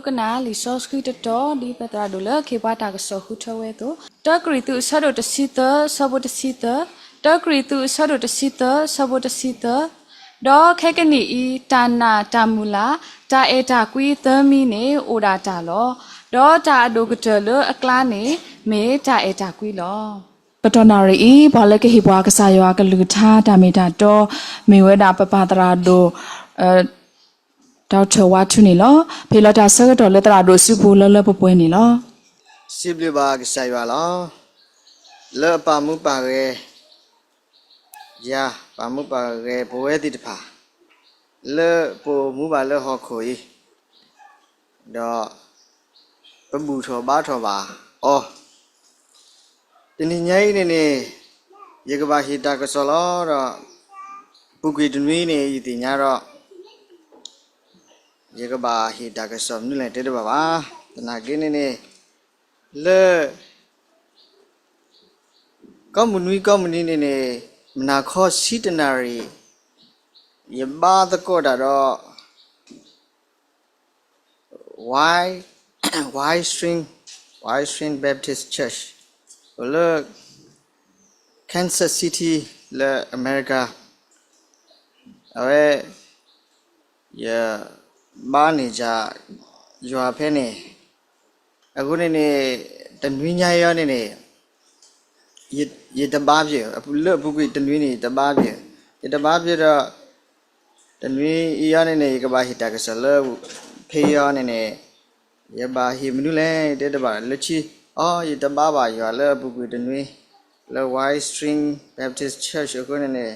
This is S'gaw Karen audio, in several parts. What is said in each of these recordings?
ကနၣ်လံာ်စီဆှံတတီၤ ဒ်ပသရၣ်ဒိၣ်လၢခ့ပှၤတၢ်ကစီၣ်ဃုထၢဝဲအသိး, တၢကရံၣ်သူးအဆၢဒိၣ်တဆံသၢ ဆၢဖိတဆံသၢ, တၢကရံၣ်သူးအဆၢဒိၣ်တဆံသၢ ဆၢဖိတဆံသၢ, ဒီးခဲကနံၣ်အံၤ တၢ်နာ်တၢ်မုၢ်လၢ် တၢ်အဲၣ်တၢ်ကွံသၢမံၤန့ၣ် အိၣ်ဒၣ်တၢ်လီၤ. ဒီးတၢ်အဒိၣ်ကတၢၢ်လၢအကျါန့ၣ် မ့ၢ်တၢ်အဲၣ်တၢ်ကွံလီၤ. ကတီၢ်နၣ်ရံၣ်အံၤ ပှၤလၢကဟ့ၣ်ပှၤကစၢ်ယွၤအကလုၢ်ကထါတၢ်မ့ၢ်တၢ်တီ မ့ၢ်ဝဲဒၣ်ပပၢ်သရၣ်ဒိၣ် ဒီးထၢၣ်ဝါထူန့ၣ်လီၤ. ဖဲလီၤတၢ်ဆၢကတီၢ်လၢသရၣ်ဒိၣ်စုပူၤလၢလၢပှဲၤပှဲၤန့ၣ်လီၤ. စံးဘျုးဘၣ်ကစၢ်ယွၤလီၤ. လၢအပာ်မူပာ်ဂဲၤယၤ, ပာ်မူပာ်ဂဲၤပဝဲသ့ၣ်တဖၣ် လၢပအိၣ်မူဘၣ်လၢဟီၣ်ခိၣ်အံၤ, ဒီးပဘူၣ်ထီၣ်ဘါထီၣ်ဘၣ်အီၤ တနံၤညါအံၤန့ၣ်န့ၣ် ယကဘၣ်ဟ့ၣ်တၢ်ကစီၣ်လီၤဒီး ပူၤကွံာ်တနွံန့ၣ် ယသ့ၣ်ညါဒီး ယကဘၣ်ဟ့ၣ်တၢ်ကစီၣ်မနုၤလဲၣ်တဲတဘၣ်ဘၣ်. သနာ်က့န့ၣ်န့ၣ် လၢ ကီၢ်မုၢ်နွံကီၢ်မုၢ်နံၤန့ၣ်န့ၣ် မုၢ်နၤခီဆံတနၣ်ရံၣ် ယဘါသကိးတၢ်ဒီး Wide, Wide Stream, Wide Stream Baptist Church လၢ Kansas City လၢအမဲရကၤ, အဝဲ ယဘါန့ၢ်ယၤယွၤဖဲန့ၣ်, အဃိန့ၣ်န့ၣ် တနွံညါအံၤန့ၣ်န့ၣ် ယတဘါဘၣ်, လၢအပူၤကွံာ်တနွံန့ၣ် ယတဘါဘၣ်, ယတဘါဘၣ်ဒီး တနွံအံၤန့ၣ်န့ၣ် ယကဘၣ်ဟ့ၣ်တၢ်ကစီၣ်လၢ ဖဲအံၤန့ၣ်န့ၣ် ယဘၣ်ဟ့ၣ်မနုၤလဲၣ် တဲတဘၣ်လၢခံ, အီ ယတဘါဘၣ်ယွၤလၢအပူၤကွံာ်တနွံ လၢ Wide Stream Baptist Church အဃိန့ၣ်န့ၣ်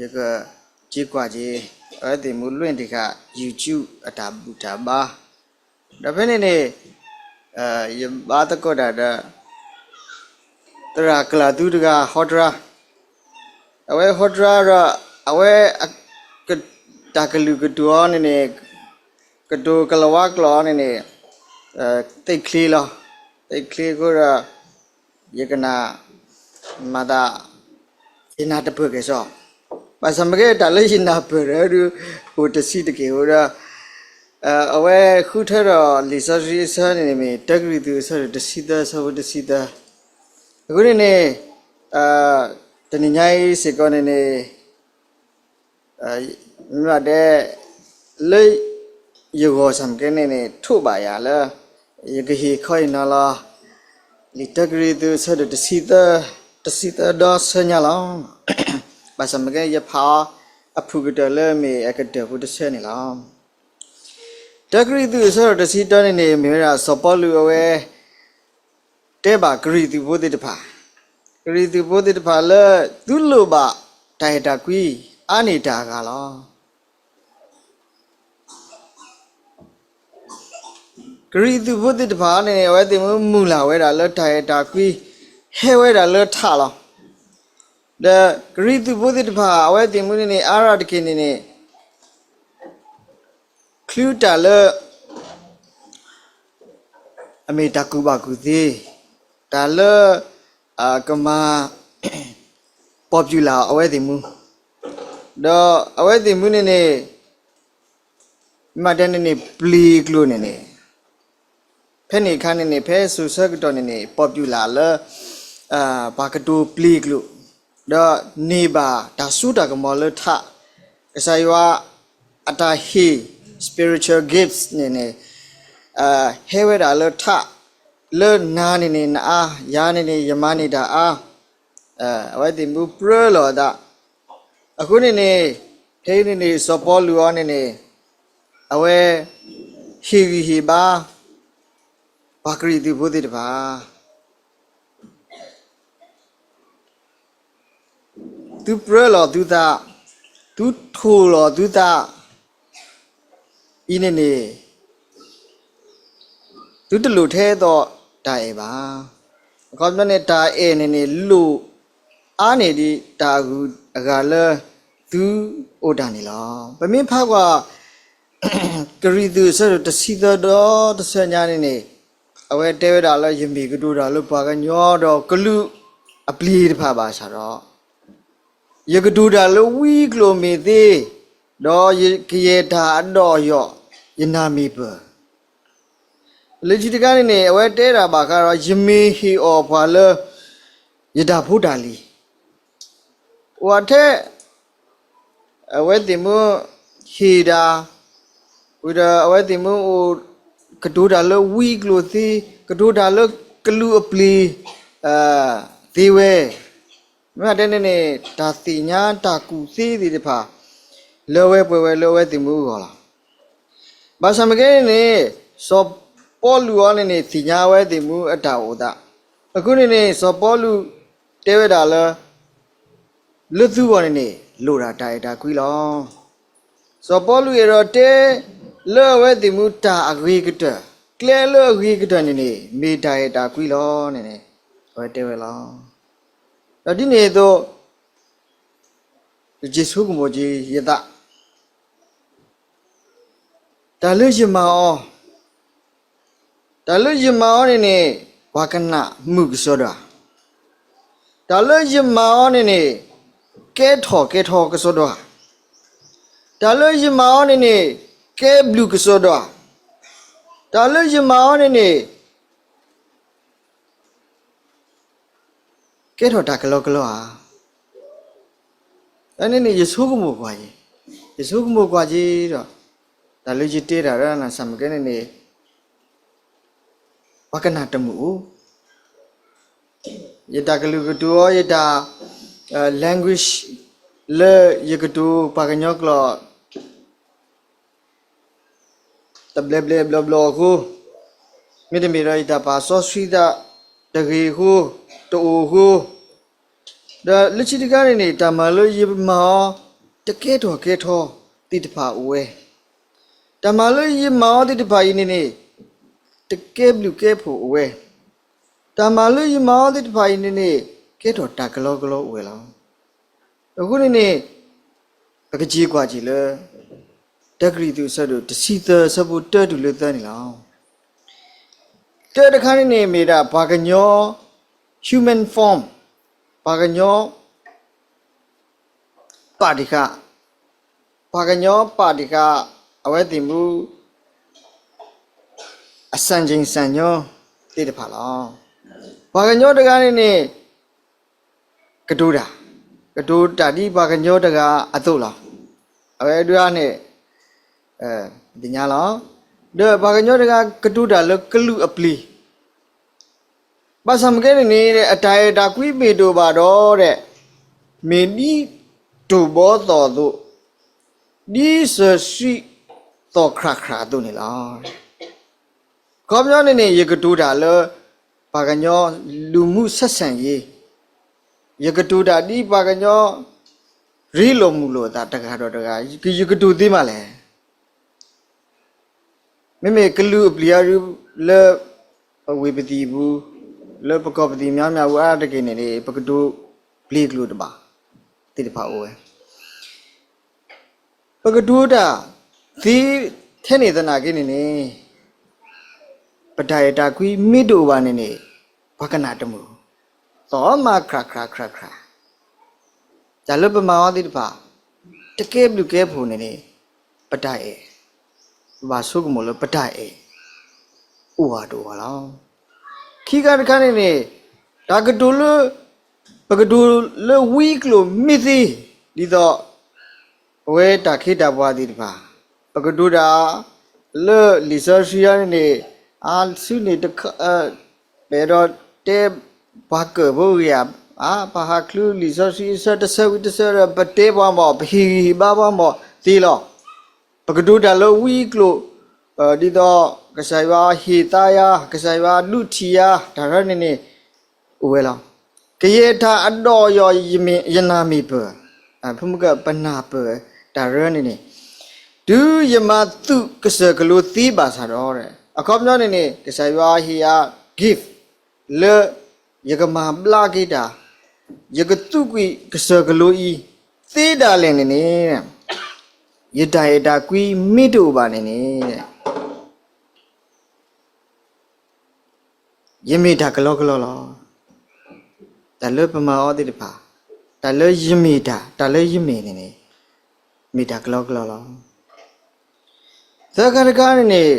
ယကက့ၤကွၢ်က့ၤ အဝဲသ့ၣ်မူလွံၢ်တခါ YouTube အတၢ်ဘူၣ်တၢ်ဘါ, ဒီးဖဲန့ၣ်န့ၣ် ယဘါသကိးတၢ်ဒီး သရၣ်ကလၢ်သူတဂၤဟီတြါ, အဝဲဟီတြါဒီး အဝဲ တၢ်ကလုၢ်ကတိၤအီၤန့ၣ်န့ၣ် ကတိၤကလၤဝါကျိာ်အီၤန့ၣ်န့ၣ် သ့ၣ်ချ့လီၤ. သ့ၣ်ချ့အဃိဒီး ယကနၣ်မၤသး ယနၢ်တပၢၢ်က့ၤစီ, ဘၣ်ဆၣ်မ့ၢ်ကဲတၢ်လၢယနၢ်ပၢၢ်ဒီးဒုး အိၣ်တဆံးတက့ၢ်အဃိဒီး အဝဲဃုထၢဒီးလံာ်စီဆှံအဆၢန့ၣ်မ့ၢ် တၢကရံၣ်သူးအဆၢဒိၣ်တဆံသၢ အဆၢဖိတဆံသၢ, အဃိန့ၣ်န့ၣ် တနံၤညါအံၤစ့ၢ်ကီးန့ၣ်န့ၣ် မ့ၢ်ဘၣ်တဲ လၢယဂီၢ်ဆၣ်မ့ၢ်ကဲန့ၣ်န့ၣ် ထိးဘၣ်ယၤလၢ ယကဟ့ၣ်ခီအံၤနီၤလီၤ လံာ်တၢကရံၣ်သူးအဆၢဒိၣ်တဆံသၢ, တဆံသၢဒီဆၢညါလီၤ. ဘၣ်ဆၣ်မ့ၢ်ကဲ ယဖးအီၤအဖုၣ်ကတၢၢ်လၢမ့ၢ်အကတၢၢ်ဖိတဆၢန့ၣ်လီၤ. တၢကရံၣ်သူးအဆၢဒိၣ်တဆံသၢန့ၣ်န့ၣ် မ့ၢ်ဝဲဒၣ်စီၤပီလူးအဝဲ တဲဘၣ်ကရံၣ်သူးဖိသ့ၣ်တဖၣ်, ကရံၣ်သူးဖိသ့ၣ်တဖၣ်လၢ သုလိၣ်ဘၣ်တၢ်အဲၣ်တၢ်ကွံ အါန့ၢ်တၢ်အဂၤလီၤ. ကရံၣ်သူးဖိသ့ၣ်တဖၣ်န့ၣ် အဝဲသ့ၣ်မုၢ်မုၢ်လၢ်ဝဲဒၣ်လၢတၢ်အဲၣ်တၢ်ကွံ ဟဲဝဲဒၣ်လၢထးလီၤ. ဒီးကရံၣ်သူးဖိသ့ၣ်တဖၣ် အဝဲသ့ၣ်မုၢ်န့ၣ်န့ၣ် အါရၣ်တက့ၢ်န့ၣ်န့ၣ် ချုးတၢ်လၢ အမ့ၢ်တၢ်ကူၣ်ဘၣ်ကူၣ်သ့, တၢ်လၢ ကမၤ ပီၣ်ပျူၣ်လၢ်အဝဲသ့ၣ်မုၢ်, ဒီးအဝဲသ့ၣ်မုၢ်န့ၣ်န့ၣ် မ့ၢ်တဲန့ၣ်န့ၣ် ပျ့ၤကျိာ်န့ၣ်န့ၣ် ဖဲန့ၣ်အခါန့ၣ်န့ၣ် ဖဲစိၤဆၢကတီၢ်န့ၣ်န့ၣ် ပီၣ်ပျူၣ်လၢ်လၢ ပှၤကတိၤပျ့ၤကျိာ်, ဒီးန့ၢ်ဘၣ်တၢ်စိတၢ်ကမီၤလၢထး, ကစၢ်ယွၤအတၢ်ဟ့ၣ် spiritual gifts န့ၣ်န့ၣ် ဟဲဝဲဒၣ်လၢထး, လၢနၤန့ၣ်န့ၣ်နအါ, ယၤန့ၣ်န့ၣ် ယမၤန့ၢ်တၢ်အါ, အဝဲသ့ၣ်မုၢ်ပြၢလီၤအသး, အဃိန့ၣ်န့ၣ် ဖဲအံၤန့ၣ်န့ၣ် စီၤပီလူးအီၤန့ၣ်န့ၣ် အဝဲ ဟ့ၣ်ဂံၢ်ဟ့ၣ်ဘါ ပှၤကရံၣ်သူးဖိသ့ၣ်တဖၣ်, သုပြၢလီၤသုသး, သုထိၣ်လီၤသုသး အံၤန့ၣ်န့ၣ် သုတလိၣ်ထဲသိးတၢ်အဲၣ်ဘၣ်. အခီပညီန့ၣ် တၢ်အဲၣ်န့ၣ်န့ၣ် လိၣ်အါန့ၢ်ဒံးတၢ်အဂုၤအဂၤလၢသုအိၣ်တၢ်န့ၣ်လီၤ. ပမ့ၢ်ဖးကွၢ် ကရံၣ်သူးအဆၢဒိၣ်တဆံသၢဒီတဆၢညါန့ၣ်န့ၣ် အဝဲတဲဝဲဒၣ်လၢ ယမ့ၢ်ကတိၤတၢ်လၢပှၤကညီဒီးကလုာ်အပျ့ၤတဖၣ်ဘၣ်ဆၣ်ဒီး ယကတိၤတၢ်လၢဝံကျိၤမ့ၢ်သ့, ဒီးယကယဲၢ်တၢ်အဒီးအယီၢ် ယနၢ်မ့ၢ်ပၢၢ်, လၢခံတခါန့ၣ်န့ၣ် အဝဲတဲဒၣ်ဘၣ်ဃးဒီး ယမ့ၢ်ဟ့ၣ်အီၣ်ပှၤလၢ ယတၢ်ဖိတၢ်လံၤ, အိၣ်ထဲ အဝဲသ့ၣ်မုၢ်ဟ့ၣ်တၢ်, ဝံၤဒီးအဝဲသ့ၣ်မုၢ်အိၣ် ကတိၤတၢ်လၢဝံကျိၣ်သ့, ကတိၤတၢ်လၢကလူးအပျ့ၤ သ့ဝဲ, မ့ၢ်တဲန့ၣ်န့ၣ် တၢ်သ့ၣ်ညါတၢ်ကူၣ်သ့သ့ၣ်တဖၣ် လၢဝဲပှဲၤဝဲလၢအဝဲသ့ၣ်မုၢ်အဂီၢ်လီၤ. ဘၣ်ဆၣ်မ့ၢ်ကဲန့ၣ်န့ၣ် စီၤပီလူးအံၤန့ၣ်န့ၣ် သ့ၣ်ညါအဝဲသ့ၣ်မုၢ်အတၢ်အိၣ်သး, အဃိန့ၣ်န့ၣ် စီၤပီလူးတဲဝဲဒၣ်လၢ လၢသုဂီၢ်န့ၣ်န့ၣ် လိၣ်ဒၣ်တၢ်အဲၣ်တၢ်ကွံလီၤ. စီၤပီလူးအဲၣ်ဒိးတဲ လၢအဝဲသ့ၣ်မုၢ်တၢ်အဂ့ၤကတၢၢ်, ကျဲလၢအဂ့ၤကတၢၢ်န့ၣ်န့ၣ် မ့ၢ်တၢ်အဲၣ်တၢ်ကွံလီၤန့ၣ်န့ၣ် အဝဲတဲဝဲလီၤ. ဒီးဒ်န့ၣ်အသိး ယဆိကမိၣ်က့ၤယသး တၢ်လၢယမၤအီၤ, တၢ်လၢယမၤအီၤန့ၣ်န့ၣ် ပှၤကနၣ်မုာ်ကစီဒီ, တၢ်လၢယမၤအီၤန့ၣ်န့ၣ် ကဲထီၣ်ကဲထီကစီဒီ, တၢ်လၢယမၤအီၤန့ၣ်န့ၣ် ကဲဘျုးကစီဒီ, တၢ်လၢယမၤအီၤန့ၣ်န့ၣ် ကဲထီၣ်တၢ်ကလီကလီဧါ. အန့ၣ်န့ၣ် ယဆိကမိၣ်ကွၢ်က့ၤ, ယဆိကမိၣ်ကွၢ်က့ၤဒီး တၢ်လၢယတဲတၢ်ဒီးနၤ ဆၣ်မ့ၢ်ကဲန့ၣ်န့ၣ် ပှၤကနၣ်တမုာ်အိၣ်, ယတၢ်ကလုာ်ကတိၤအီၤ ယတၢ် language လၢယကတိၤပှၤကညီကျိာ် တဘျဲဘျဲဘျီဘျီအဃိ, မ့တမ့ၢ်ဒီးယတၢ်ပာ်စီဆှံသးတဂ့ၤအဃိ, တအိၣ်အဃိ, ဒီးလၢခံတခါန့ၣ်န့ၣ် တၢ်မၤလၢယမၤအီၤ တကဲထီၣ်ကဲထီသ့ၣ်တဖၣ်အိၣ်ဝဲ, တၢ်မၤလၢယမၤအီၤသ့ၣ်တဖၣ်အံၤန့ၣ်န့ၣ် တကဲဘျုးကဲဖှိၣ်အိၣ်ဝဲ, တၢ်မၤလၢယမၤအီၤသ့ၣ်တဖၣ်အံၤန့ၣ်န့ၣ် ကဲထီၣ်တၢ်ကလီကလီအိၣ်ဝဲလီၤ. အဃိန့ၣ်န့ၣ် ပကက့ၤကွၢ်က့ၤလၢ တၢကရံၣ်သူးအဆၢဒိၣ်တဆံသၢ အဆၢဖိတၢတုၤလၢသၢန့ၣ်လီၤ. တၢတခါန့ၣ်န့ၣ် မ့ၢ်ဒၣ်ပှၤကညီ human form, ပှၤကညီ ပာ်တံၢ်ဃာ်, ပှၤကညီပာ်တံၢ်ဃာ် အဝဲသ့ၣ်မုၢ် အစံၣ်က့ၣ်စံၣ်ညီသ့ၣ်တဖၣ်လီၤ. ပှၤကညီတဂၤန့ၣ်န့ၣ် ကတိၤတၢ်, ကတိၤတၢ်ဒ်ပှၤကညီတဂၤအသိးလီၤ. အဝဲဒၣ်န့ၣ် သ့ၣ်ညါလီၤ. ဒီးပှၤကညီတဂၤကတိၤတၢ်လၢကလူးအပျ့ၤ ဘၣ်ဆၣ်မ့ၢ်ကဲန့ၣ်န့ၣ် အတၢ်အဲၣ်တၢ်ကွံမ့ၢ်တအိၣ်ဘၣ်ဒီး မ့ၢ်ဒ်တိၢ်ဘီသီၣ်အသိး, ဒ်စၢၤဆှံသီၣ်ခရၣ်ခရၣ်အသိးန့ၣ်လီၤ. အခီပညီန့ၣ်န့ၣ် ယကတိၤတၢ်လၢ ပှၤကညီလူမှုဆက်ဆံရေး, ယကတိၤတၢ်ဒ်ပှၤကညီ ရ့လိာ်မုာ်လိာ်အသးတဂၤဒီးတဂၤ, ယကတိၤသ့မးလဲၣ်. မ့မ့ၢ်ကလူးအပျ့ၤအါဒု လၢပဝ့ၢ်ပသံၣ်အပူၤ, လၢပကီၢ်ပသံၣ်မးမးအပူၤအါတက့ၢ်န့ၣ်န့ၣ် ပကတိၤပျ့ၤကျိာ်တဘၣ်သ့ၣ်တဖၣ်အိၣ်ဝဲ. ပကတိၤတၢ်သ့ထဲန့ၣ်သနာ်က့န့ၣ်န့ၣ် ပတၢ်အဲၣ်တၢ်ကွံမ့ၢ်တအိၣ်ဘၣ်န့ၣ်န့ၣ် ပှၤကနၣ်တမုာ်, သီၣ်မးခရၣ်ခရၣ်ခရၣ်ခရၣ်, တၢ်လၢပမၤအီၤသ့ၣ်တဖၣ် တကဲဘျုးကဲဖှိၣ်န့ၣ်န့ၣ် ပတၢ်အဲၣ်, ပဘၣ်ဆိကမိၣ်လၢပတၢ်အဲၣ် အိၣ်ဘၣ်တအိၣ်ဘၣ်လီၤ. ခံခါတခါန့ၣ်န့ၣ် တၢ်ကတိၤလၢ ပကတိၤလၢဝံကျိာ်မ့ၢ်သ့, ဒ်သိး ပဝဲတၢ်ခ့တၢ်ပှၤသ့ၣ်တဖၣ် ပကတိၤတၢ်လၢလံာ်စီဆှံအံၤန့ၣ်န့ၣ် အါစုန့ၣ် ပအဲၣ်ဒိးတဲပှၤကၢၢ်ဖိဂ့ၤဧါ, ပဟးချုးလံာ်စီဆှံအဆၢတဆၢဝံၤတဆၢဒီး ပတဲပှၤမ့ၢ် ပဟ့ၣ်ဂံၢ်ဟ့ၣ်ဘါပှၤမ့ၢ်သ့လီၤ. ပကတိၤတၢ်လၢဝံကျိာ် ဒ်သိး ကစၢ်ယွၤဟ့ၣ်သါယၤ, ကစၢ်ယွၤဒုးထံၣ်ယၤ တၢ်ရၢန့ၣ်န့ၣ် အိၣ်ဝဲလီၤ. ကယဲၢ်တၢ်အဒီးယီၤ ယနၢ်မ့ၢ်ပၢၢ်, ဖိမုၣ်ကပနၢ်ပၢၢ်တၢ်ရၢန့ၣ်န့ၣ်, တုၤယမၤသုးကစၢၢ်ကလိသ့ဘၣ်ဆၣ်ဒီး အခီပညီန့ၣ်န့ၣ် ကစၢ်ယွၤဟ့ၣ်ယၤ gift လၢယကမၤဘျါက့ၤတၢ်, ယကသူးကွံာ်ကစၢၢ်ကလိအံၤ သ့ဒၣ်လဲာ်န့ၣ်န့ၣ် ယတၢ်အဲၣ်တၢ်ကွံမ့ၢ်တအိၣ်ဘၣ်န့ၣ်န့ၣ် ယမ့ၢ်တၢ်ကလီကလီလီၤ. တၢ်လၢပမၤအီၤသ့ၣ်တဖၣ်, တၢ်လၢယမ့ၢ်တၢ်, တၢ်လၢယမ့ၢ်န့ၣ်န့ၣ် မ့ၢ်တၢ်ကလီကလီလီၤ. သၢခါတခါန့ၣ်န့ၣ်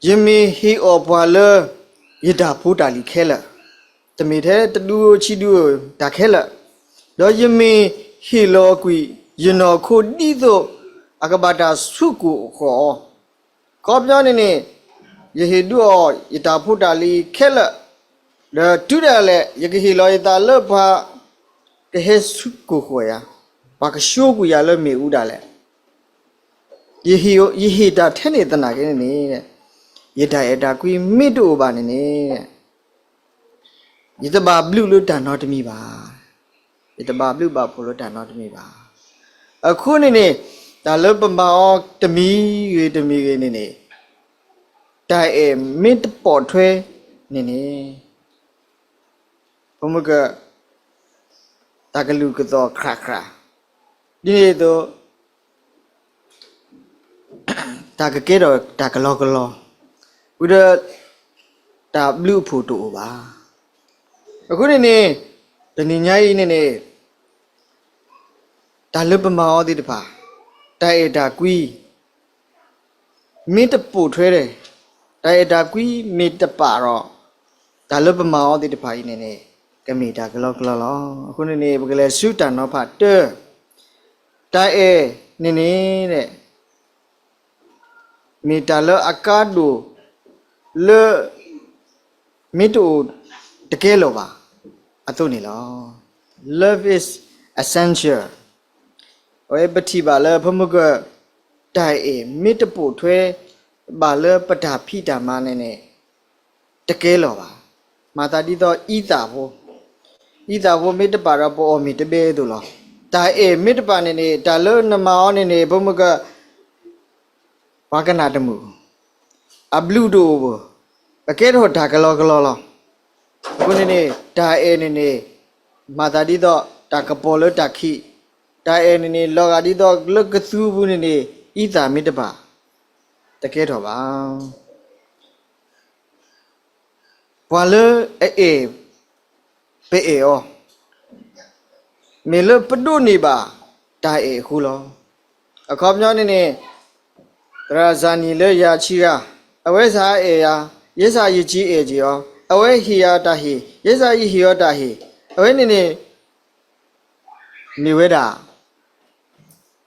ယမ့ၢ်ဟ့ၣ်အီၤပှၤလၢယတၢ်ဖိတၢ်လံၤခဲလၢာ်, တမ့ၢ်ထဲတဒုဧိၤဆံဒုဧိၤတၢ်ခဲလၢာ်, ဒီးယမ့ၢ်ဟ့ၣ်လီၤကွံာ်ယနီၢ်ခိဒ်သိးအကဘၣ်တၢ်ဆူၣ်ကိၢ်ဃီၤအီၤ, အခီပညီန့ၣ်န့ၣ်, ယဟ့ၣ်ဒုးအီၤယတၢ်ဖိတၢ်လံၤခဲလၢာ်, ဒီးတုၤဒၣ်လဲာ် ယကဟ့ၣ်လီၤယသးလၢပှၤကဟဲဆူၣ်ကိၢ်ဃီၤယၤ, ပှၤကဆိကွံာ်ယၤလၢမ့ၣ်အူဒၣ်လဲာ် ယဟ့ၣ်တၢ်ထဲန့ၣ်သနာ်က့န့ၣ်န့ၣ်, ယတၢ်အဲၣ်တၢ်ကွံမ့ၢ်တအိၣ်ဘၣ်န့ၣ်န့ၣ်, ယတဘၣ်ဘျုးလၢတၢ်နီတမံၤဘၣ်. ယတဘၣ်ဘျုးဘၣ်ဖှိၣ်လၢတၢ်နီတမံၤဘၣ်. အဃိန့ၣ်န့ၣ်, တၢ်လၢပမၤအီၤတမံၤဂ့ၤတမံၤဂ့ၤန့ၣ်န့ၣ်, တၢ်အဲၣ်မ့ၢ်တပိာ်ထွဲန့ၣ်န့ၣ်, ပမ့ၢ်က တၢ်ကလုၢ်ကသီၣ်ခရးခရး, ဒ်န့ၣ်အသိး တၢ်ကကဲထီၣ်တၢ်ကလီကလီ, ဝံၤဒီး တၢ်ဘျုးအဖှိၣ်တအိၣ်ဘၣ်. အဃိန့ၣ်န့ၣ်, တနံၤညါအံၤန့ၣ်န့ၣ်, တၢ်လၢပမၤအီၤသ့ၣ်တဖၣ်, တၢ်အဲၣ်တၢ်ကွံ မ့ၢ်တပိာ်ထွဲဒီး, တၢ်အဲၣ်တၢ်ကွံမ့ၢ်တပာ်ဒီး, တၢ်လၢပမၤအီၤသ့ၣ်တဖၣ်အံၤန့ၣ်န့ၣ်, ကမ့ၢ်တၢ်ကလီကလီလီၤ. အဃိန့ၣ်န့ၣ် ပကလဲၤဆူတၢ်နီၤဖးတၢ, တၢ်အဲၣ်န့ၣ်န့ၣ်, မ့ၢ်တၢ်လၢအကါဒိၣ်လၢ မ့ၢ်တအိၣ်တကဲလီၤဘၣ်အသိးန့ၣ်လီၤ. Love is essential. အဝဲပထံၣ်ဘၣ်လၢ ဖဲမုၢ်က တၢ်အဲၣ်မ့ၢ်တပိာ်ထွဲဘၣ်လၢပတၢ်ဖံးတၢ်မၤန့ၣ်န့ၣ် တကဲလီၤဘၣ်. မၤသးဒ်သိးအံသၣ်ဖိ, အံသၣ်ဖိမ့ၢ်တပာ်ဒီးပအီၣ်မ့ၤတဘဲအသိးလီၤ. တၢ်အဲၣ်မ့ၢ်တပာ်န့ၣ်န့ၣ် တၢ်လၢနမၤအီၤန့ၣ်န့ၣ် ဖဲမုၢ်က ပှၤကနၣ်တမုာ်, အဘျုးတအိၣ်ဘၣ်, အကဲထီၣ်တၢ်ကလီကလီလီၤ. အဃိန့ၣ်န့ၣ် တၢ်အဲၣ်န့ၣ်န့ၣ် မၤသးဒ်သိးတၢ်ကပီၤလၢတၢ်ခံး, တၢ်အဲၣ်န့ၣ်န့ၣ် လီၤဂာ်ဒ်သိးလၢကသူပူၤန့ၣ်န့ၣ် အံသၣ်မ့ၢ်တပာ်, တကဲထီၣ်ဘၣ်. ပှၤလၢအအဲၣ် ပအဲၣ်အီၤ, မ့ၢ်လၢပဒိးန့ၢ်ဘၣ်တၢ်အဲၣ်အဃိလီၤ. အခီပညီန့ၣ်န့ၣ် သရၣ်စၢ်နံၣ်လၢယၤဆံဂၤ, အဝဲစ့ၢ်အဲၣ်ယၤ, ယဲစ့ၢ်ယက့ၤအဲၣ်က့ၤအီၤ, အဝဲဟ့ၣ်ယၤတၢ်ဟ့ၣ်, ယဲစ့ၢ်ယဟ့ၣ်အီၤတၢ်ဟ့ၣ်, အဝဲန့ၣ်န့ၣ် မ့ၢ်ဝဲဒၣ်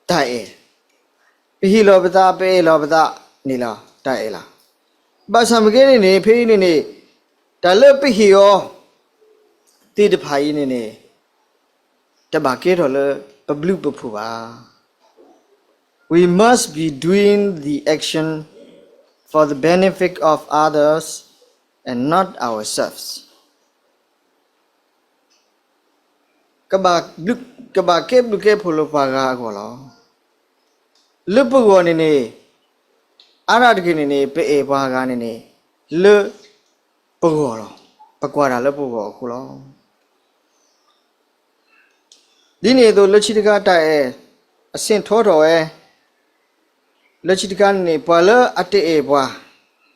တၢ်အဲၣ်, ပဟ့ၣ်လီၤပသး ပအဲၣ်လီၤပသးန့ၣ်လီၤ တၢ်အဲၣ်လီၤ. ဘၣ်ဆၣ်မ့ၢ်ကဲန့ၣ်န့ၣ် ဖဲအံၤန့ၣ်န့ၣ် တၢ်လၢပဟ့ၣ်အီၤ သ့ၣ်တဖၣ်အံၤန့ၣ်န့ၣ် တဘၣ်ကဲထီၣ်လၢပဘျုးပဖှိၣ်ဘၣ်. We must be doing the action for the benefit of others and not ourselves. ကဘၣ်, ကဘၣ်ကဲဘျုးကဲဖှိၣ်လၢပှၤဂၤအဂီၢ်လီၤ. လၢပဂီၢ်န့ၣ်န့ၣ် အါဒၣ်တက့ၢ်န့ၣ်န့ၣ် ပအဲၣ်ပှၤဂၤန့ၣ်န့ၣ် လၢပဂီၢ်လီၤ. ပကွၢ်တၢ်လၢပဂီၢ်အဃိလီၤ. ဒ်န့ၣ်အသိး လၢခံတခါတၢ်အဲၣ်အဆ့ၣ်ထီထီၣ်ဝဲ, လၢခံတခါန့ၣ်န့ၣ် ပှၤလၢအတအဲၣ်ပှၤ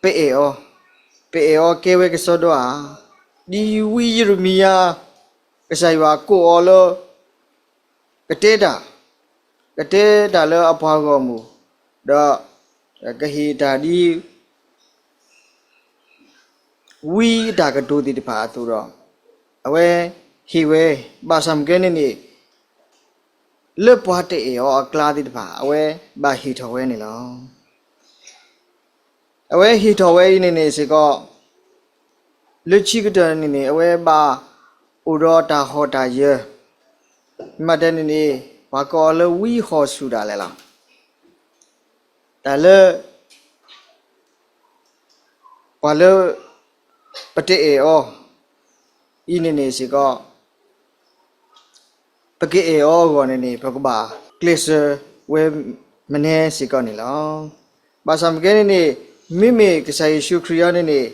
ပအဲၣ်အီၤ, ပအဲၣ်အီၤကဲဝဲကစီဒီဧါ. ဒ်ဝံယံးရမံယၤ ကစၢ်ယွၤကိးအီၤလၢ ကတဲတၢ်, ကတဲတၢ်လၢအပှၤဂီၢ်မုၢ်, ဒီးကဟ့ၣ်တၢ်ဒ် ဝံအတၢ်ကတိၤသ့ၣ်တဖၣ်အသိးဒီး အဝဲဟ့ၣ်ဝဲ, ဘၣ်ဆၣ်မ့ၢ်ကဲန့ၣ်န့ၣ် လၢပှၤတအဲၣ်အီၤအကျါသ့ၣ်တဖၣ် အဝဲဘၣ်ဟ့ၣ်ထီၣ်ဝဲန့ၣ်လီၤ. အဝဲဟ့ၣ်ထီၣ်ဝဲအံၤန့ၣ်န့ၣ်စ့ၢ်ကီး လၢခံကတၢၢ်န့ၣ်န့ၣ် အဝဲဘၣ်အိၣ်ဒီးတၢ်ဟီၣ်တၢ်ယၢၤ, မ့ၢ်တဲန့ၣ်န့ၣ် ပှၤကိးအီၤလၢဝံဟီၣ်ဆူၣ်ဒၣ်လဲာ်လီၤ. တၢ်လၢ ပှၤလၢ ပတအဲၣ်အီၤ အံၤန့ၣ်န့ၣ်စ့ၢ်ကီး ပကအဲၣ်အီၤအဂီၢ်န့ၣ်န့ၣ် ပကဘၣ်ကျဲးစၢးဝဲမနုၤစ့ၢ်ကီးန့ၣ်လီၤ. ဘၣ်ဆၣ်မ့ၢ်ကဲန့ၣ်န့ၣ် မ့မ့ၢ်ကစၢ်ယ့ၣ်ၡူးခရံာ်အံၤန့ၣ်န့ၣ်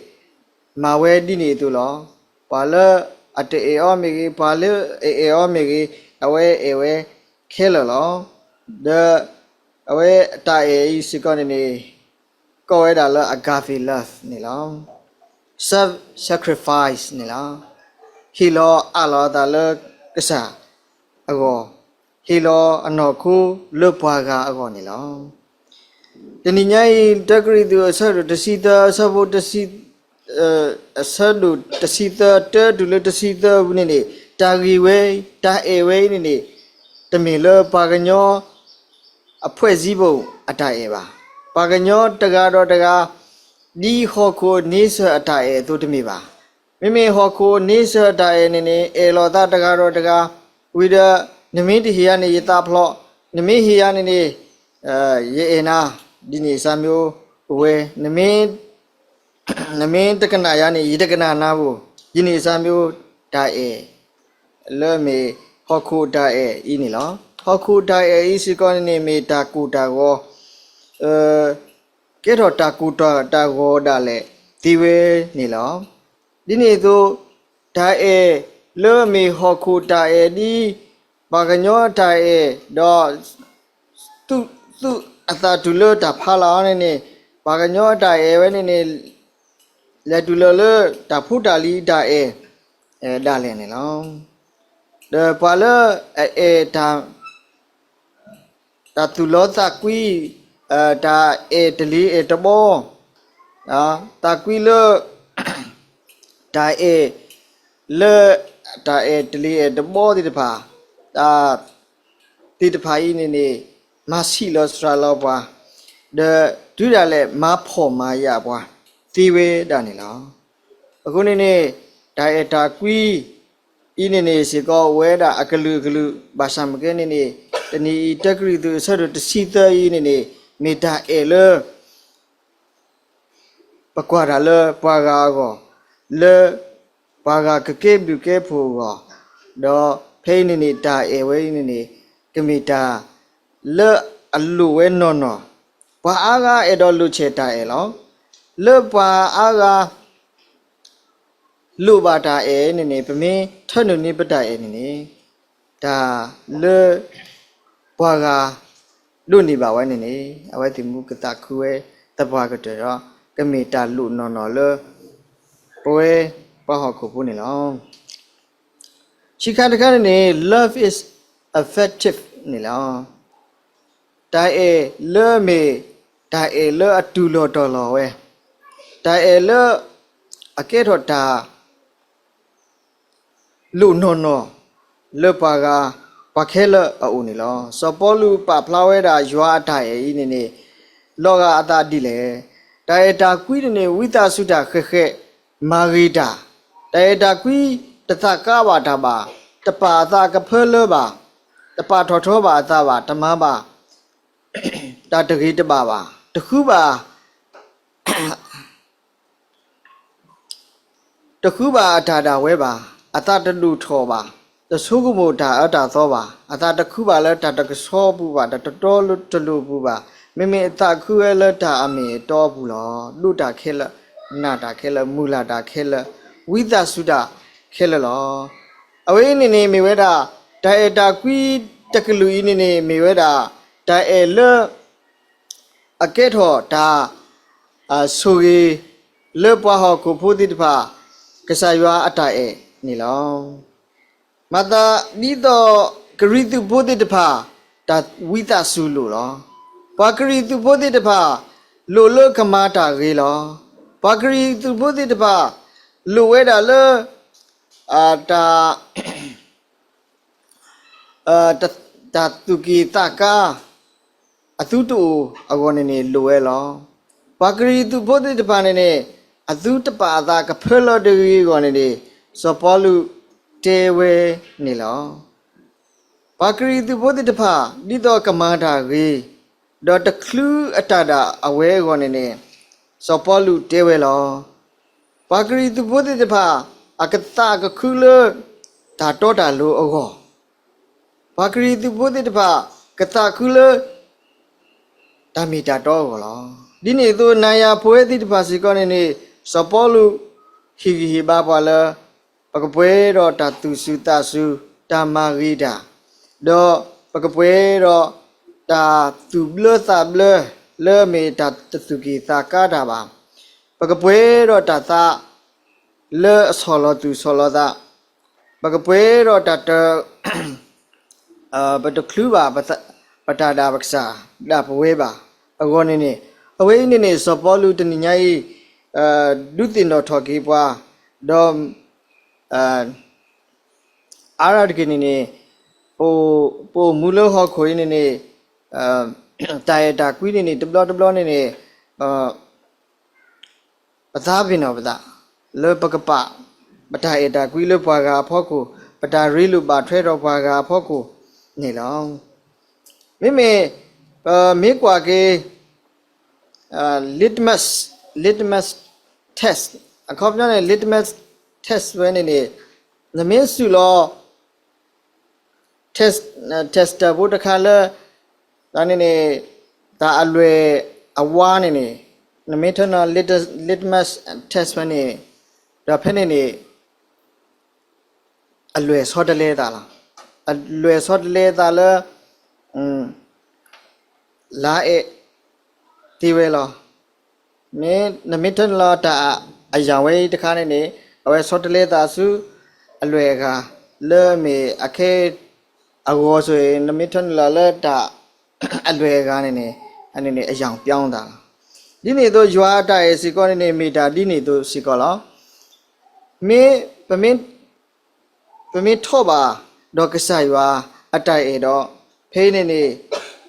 မၤဝဲဒ်န့ၣ်အသိးလီၤ. ပှၤလၢအတအဲၣ်အီၤမ့ၢ်ဂ့ၤ, ပှၤလၢအအဲၣ်အီၤမ့ၢ်ဂ့ၤ, အဝဲအဲၣ်ဝဲခဲလၢာ်လီၤ. ဒီးအဝဲတၢ်အဲၣ်အံၤစ့ၢ်ကီးန့ၣ်န့ၣ် ကိးဝဲဒၣ်လၢ agape love န့ၣ်လီၤ. Self sacrifice န့ၣ်လီၤ. ဟ့ၣ်လီၤအးလီၤအသးလၢကစၢ်အဂီၢ်, ဟ့ၣ်လီၤအနီၢ်ခိလၢပှၤဂၤအဂီၢ်န့ၣ်လီၤ. တနံၤညါအံၤ တၢကရံၣ်သူးအဆၢဒိၣ်တဆံသၢ အဆၢဖိတဆံ အဆၢဒိၣ်တဆံသၢ တၢတုၤလၢတဆံသၢဝံၤန့ၣ်န့ၣ် တၢ်ဂ့ၢ်ဝဲ တၢ်အဲၣ်ဝဲအံၤန့ၣ်န့ၣ် တမ့ၢ်လၢပှၤကညီ အဖှဲးစံးပူၤအတၢ်အဲၣ်ဘၣ်. ပှၤကညီတဂၤဒီးတဂၤ ဒ်ဟီၣ်ခိၣ်န့ဆၢၣ်အတၢ်အဲၣ်အသိးတမ့ၢ်ဘၣ်. မ့မ့ၢ်ဟီၣ်ခိၣ်န့ဆၢၣ်အတၢ်အဲၣ်န့ၣ်န့ၣ် အဲၣ်လိာ်သးတဂၤဒီးတဂၤ, ဝံၤဒီး နမ့ၢ်တဟ့ၣ်ယၤန့ၣ် ယသးဖျိး, နမ့ၢ်ဟ့ၣ်ယၤန့ၣ်န့ၣ် ယအဲၣ်နၤ, ဒ်န့ၣ်စၢ်မ့ၢ်အိၣ်ဝဲ, နမ့ၢ်တကနၣ်ယၤန့ၣ် ယတကနၣ်နၤဘၣ်, ဒ်န့ၣ်စၢ်မ့ၢ်အိၣ်တၢ်အဲၣ် လၢမ့ၢ်ဟီၣ်ခိၣ်တၢ်အဲၣ်အံၤန့ၣ်လီၤ. ဟီၣ်ခိၣ်တၢ်အဲၣ်အံၤစ့ၢ်ကီးန့ၣ်န့ၣ် မ့ၢ်တၢ်ကိၢ်တၢ်ဂီၤ ကဲထီၣ်တၢ်ကိၢ်တၢ်ဂီၤဒၣ်လဲာ်သ့ဝဲန့ၣ်လီၤ. ဒ်န့ၣ်အသိး တၢ်အဲၣ်လၢမ့ၢ်ဟီၣ်ခိၣ်တၢ်အဲၣ်ဒ် ပှၤကညီတၢ်အဲၣ်ဒီး သူၣ်အသးတုၤလၢတၢ်ဖးလီၤန့ၣ်န့ၣ် ပှၤကညီတၢ်အဲၣ်ဝဲန့ၣ်န့ၣ် လဲၤတုၤလီၤလၢတၢ်ဖိတၢ်လံၤတၢ်အဲၣ်ဒၣ်လဲာ်န့ၣ်လီၤ. ဒီးပှၤလၢအအဲၣ်တၢ် တၢ်သူၣ်လီသးကွံ, တၢ်အဲၣ်တလ့ၤအဲၣ်တဘီ, သးကွံလၢ တၢ်အဲၣ်လၢ တၢ်အဲၣ်တလ့ၤအဲၣ်တဘီသ့ၣ်တဖၣ်, သ့ၣ်တဖၣ်အံၤန့ၣ်န့ၣ် မၤဆံးလီၤစှၤလီၤပှၤ, ဒီးတုၤဒၣ်လဲာ်မၤဖှီၣ်မၤယာ်ပှၤသ့ဝဲဒၣ်န့ၣ်လီၤ. အဃိန့ၣ်န့ၣ် တၢ်အဲၣ်တၢ်ကွံ အံၤန့ၣ်န့ၣ်စ့ၢ်ကီး အိၣ်ဝဲဒၣ်အကလုာ်ကလုာ် ဘၣ်ဆၣ်မ့ၢ်ကဲန့ၣ်န့ၣ် တနံၤအံၤ တၢကရံၣ်သူး အဆၢဒိၣ်တဆံသၢအံၤန့ၣ်န့ၣ် မ့ၢ်တၢ်အဲၣ်လၢ ပကွၢ်တၢ်လၢပှၤဂၤအဂီၢ်, လၢပှၤဂၤကကဲဘျုးကဲဖှိၣ်အဂီၢ်, ဒီးဖဲအံၤန့ၣ်န့ၣ် တၢ်အဲၣ်ဝဲအံၤန့ၣ်န့ၣ် ကမ့ၢ်တၢ်လၢအလိၣ်ဝဲနီၢ်နီၢ်, ပှၤအါဂၤအဲၣ်ဒိးလိၣ်ဆဲးတၢ်အဲၣ်လီၤ. လၢပှၤအါဂၤ လိၣ်ဘၣ်တၢ်အဲၣ်န့ၣ်န့ၣ် ပမ့ၢ်ထၢနုာ်န့ၢ်ပတၢ်အဲၣ်န့ၣ်န့ၣ် တၢ်လၢပှၤဂၤဒိးန့ၢ်ဘၣ်ဝဲန့ၣ်န့ၣ် အဝဲသ့ၣ်မူကသးခုဝဲသပှၢ်ကတၢၢ်ဒီး ကမ့ၢ်တၢ်လိၣ်နီၢ်နီၢ်လၢ ပဝဲပှၤဟီၣ်ခိၣ်ဖိန့ၣ်လီၤ. ခံခါတခါန့ၣ်န့ၣ် love is affective န့ၣ်လီၤ. တၢ်အဲၣ်လၢအမ့ၢ် တၢ်အဲၣ်လၢအတူၢ်လိာ်တီၤလိာ်ဝဲ, တၢ်အဲၣ်လၢအကဲထီၣ်တၢ် လိၣ်နီၢ်နီၢ် လၢပှၤဂၤ ပှၤခဲလၢာ်အအိၣ်န့ၣ်လီၤ. စီၤပီလူးပာ်ဖျါဝဲဒၣ်ယွၤအတၢ်အဲၣ်အံၤန့ၣ်န့ၣ် လီၤဂာ်အသးဒ်လဲၣ်. တၢ်အဲၣ်တၢ်ကွံန့ၣ်န့ၣ် ဝံသးစူၤတၢ်ဃဲးဃဲး မၤဂ့ၤတၢ်, တၢ်အဲၣ်တၢ်ကွံ တသးကါဘၣ်တၢ်ဘၣ်, တပာ်အသးကဖၢလၢဘၣ်, တပာ်ထီၣ်ထီဘၣ်အသးဘၣ်, တမၤဘၣ် တၢ်တဂ့ၤတဘၣ်ဘၣ်, တဃုဘၣ် တဃုဘၣ်အတၢ်ဒၣ်ဝဲဘၣ်, အသးတဒိၣ်ထီၣ်ဘၣ်, တဆိကမိၣ်တၢ်အၢတၢ်သီဘၣ်, အသးတခုဘၣ်လၢတၢ်တကဆှီပူၤဘၣ်, တၢ်တတီတလိၤပူၤဘၣ်, မ့မ့ၢ်အသးခုဝဲလၢတၢ်အမ့ၢ်အတီအပူၤလီၤ. ဒိးတၢ်ခဲလၢာ်, နာ်တၢ်ခဲလၢာ်, မုၢ်လၢ်တၢ်ခဲလၢာ်, ဝံသးစူၤတၢ်ခဲလၢာ်လီၤ. အဝဲအံၤန့ၣ်န့ၣ်မ့ၢ်ဝဲဒၣ် တၢ်အဲၣ်တၢ်ကွံတကလုာ်အံၤန့ၣ်န့ၣ် မ့ၢ်ဝဲဒၣ် တၢ်အဲၣ်လၢ အကဲထီၣ်တၢ် ဆိၣ်ဂ့ၤ လၢပှၤဟီၣ်ခိၣ်ဖိသ့ၣ်တဖၣ် ကစၢ်ယွၤအတၢ်အဲၣ်န့ၣ်လီၤ. မၤသးဒ်သိး ကရံၣ်သူးဖိသ့ၣ်တဖၣ် တၢ်ဝံသးစူၤလိာ်လီၤ. ပှၤကရံၣ်သူးဖိသ့ၣ်တဖၣ် လိၣ်လၢကမၤတၢ်ဂ့ၤလီၤ. ပှၤကရံၣ်သူးဖိသ့ၣ်တဖၣ် လိၣ်ဝဲဒၣ်လၢ တၢ် တၢ်သူၣ်က့ၣ်သးကါ အသုတအိၣ်အဂီၢ်န့ၣ်န့ၣ် လိၣ်ဝဲလီၤ. ပှၤကရံၣ်သူးဖိသ့ၣ်တဖၣ်န့ၣ်န့ၣ် အသုတပာ်အသးကဖၢလၢတဂ့ၤအဂီၢ်န့ၣ်န့ၣ် စီၤပီလူးတဲဝဲန့ၣ်လီၤ. ပှၤကရံၣ်သူးဖိသ့ၣ်တဖၣ် ဒ်သိးကမၤတၢ်ဂ့ၤ, ဒီးတချုးအတၢ်ဒၣ်အဝဲအဂီၢ်န့ၣ်န့ၣ် စီၤပီလူးတဲဝဲလီၤ. ပှၤကရံၣ်သူးဖိသ့ၣ်တဖၣ် အကသးကခုလၢ တၢ်တီတၢ်လိၤအဂီၢ်, ပှၤကရံၣ်သူးဖိသ့ၣ်တဖၣ် ကသးခုလၢ တၢ်မ့ၢ်တၢ်တီအဂီၢ်လီၤ. ဒ်န့ၣ်အသိး နၤယၤပဝဲသ့ၣ်တဖၣ်စ့ၢ်ကီးန့ၣ်န့ၣ် စီၤပီလူး ဟ့ၣ်ဂံၢ်ဟ့ၣ်ဘါပှၤလၢ ပကပှဲၤဒီးတၢ်သူၣ်စူၤသးစူၤ, တၢ်မၤဂ့ၤတၢ်, ဒီးပကပှဲၤဒီးတၢ်သူၣ်ဘျၢသးဘျၢ လၢအမ့ၢ်တၢ်တသူၣ်က့ၣ်သးကါတၢ်ဘၣ်. ပကပှဲၤဒီးတၢ်သး လၢအဆီၣ်လီၤသူၣ်ဆီၣ်လီၤသး, ပကပှဲၤဒီးတၢ်တ ပတချုးဘၣ် ပတၢ်ဒၣ်ပကစၢ်ဒၣ်ပဝဲဘၣ်. အဂီၢ်န့ၣ်န့ၣ် အဝဲအံၤန့ၣ်န့ၣ် စီၤပီလူးတနံၤညါအံၤ ဒုးသ့ၣ်နီၣ်ထီၣ်က့ၤပှၤ, ဒီး အါဒၣ်တက့ၢ်န့ၣ်န့ၣ် ပအိၣ်မူလၢဟီၣ်ခိၣ်အံၤန့ၣ်န့ၣ် တၢ်အဲၣ်တၢ်ကွံန့ၣ်န့ၣ် တဘျီတဘျီန့ၣ်န့ၣ် ပသးပ့ၤနီၣ်ပသး လၢပကပာ် ပတၢ်အဲၣ်တၢ်ကွံလၢပှၤဂၤအဖီခိၣ်, ပတၢ်ရ့လိာ်ဘၣ်ထွဲဒီးပှၤဂၤအဖီခိၣ်န့ၣ်လီၤ. မ့မ့ၢ် ပမ့ၢ်ကွၢ်က့ၤ litmus, litmus test အခီပညီန့ၣ် litmus test ဝဲန့ၣ်န့ၣ် နမ့ၢ်စူးလီၤ test, tester ဖိတခါလၢ တၢ်န့ၣ်န့ၣ် တၢ်အလွဲၢ်အဝါန့ၣ်န့ၣ် နမ့ၢ်ထၢနုာ်လီၤ litmus test ဝဲန့ၣ် ဒီးဖဲန့ၣ်န့ၣ် အလွဲၢ်ဆီတလဲသးလီၤ. အလွဲၢ်ဆီတလဲသးလၢ လါအဲၣ်သ့ဝဲလီၤ. မ့ၢ်နမ့ၢ်ထၢနုာ်လီၤတၢ်အယၢ်ဝဲအံၤတခါန့ၣ်န့ၣ် အဝဲဆီတလဲသးဆူ အလွဲၢ်အဂၤ လၢအမ့ၢ်အခဲ အဂီၢ်ဆိၣ်အံၤ နမ့ၢ်ထၢနုာ်လီၤလၢတၢ်အလွဲၢ်အဂၤန့ၣ်န့ၣ် အန့ၣ်န့ၣ် အယၢ်ပၠီသးလီၤ. ဒ်န့ၣ်အသိး ယွၤအတၢ်အဲၣ်စ့ၢ်ကီးန့ၣ်န့ၣ် မ့ၢ်တၢ်ဒ်န့ၣ်အသိးစ့ၢ်ကီးလီၤ. မ့ၢ် ပမ့ၢ် ပမ့ၢ်ထီၣ်ဘၣ်ဒီးကစၢ်ယွၤအတၢ်အဲၣ်ဒီး ဖဲအံၤန့ၣ်န့ၣ်